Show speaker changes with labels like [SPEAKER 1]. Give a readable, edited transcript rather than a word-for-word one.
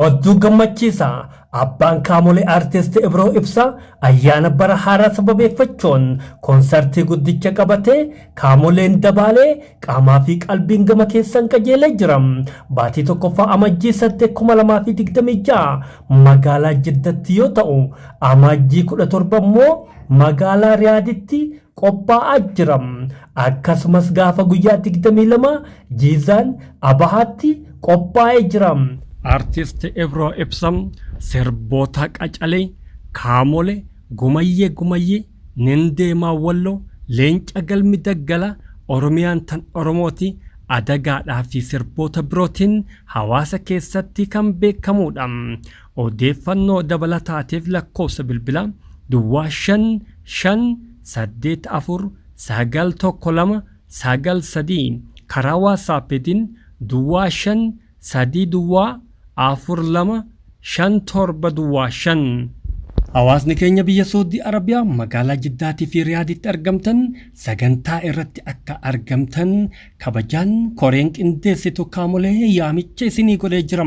[SPEAKER 1] Odduu gammachiisa abbaan kaamolee Artist Ibroo Ibsaa ayyaana bara haaraa sababeeffachuun koonsartii guddicha qabatee kaamoleen dabaalee qaamaa fi qalbiin gama keessan qajeelee jira. Baatii tokkoffaa Amajjii 8 2026 magaalaa Jiddatti yoo ta'u, Amajjii 17 immoo magaalaa Riyaaditti qophaa'aa jira. Akkasumas gaafa guyyaa 22 Jiizaan Abahaatti qophaa'ee jira. Artist Ibroo Ibsa sirboota Qacalee, Kaamole, Gumayyee Gumayyee, Nin Deemaa Walloo, Leenca Galmi Daggala, Oromiyaan Tan Oromooti, Adagaadhaa fi sirboota birootiin hawaasa keessatti kan beekamuudha. Odeeffannoo dabalataatiif lakkoofsa bilbilaa duwwaa 5 5 8 4 9 1 2 9 3 karaa WhatsApp'tiin duwwaa 5 3 duwwaa 4 2 5 7 duwwaa 5. Hawaasni keenya biyya Suudii Arabiyaa magaalaa Jiddaatii fi Riyaaditti argamtan sagantaa irratti akka argamtan kabajaan koreen qindeessitu kaamolee yaamicha isinii godhee jira.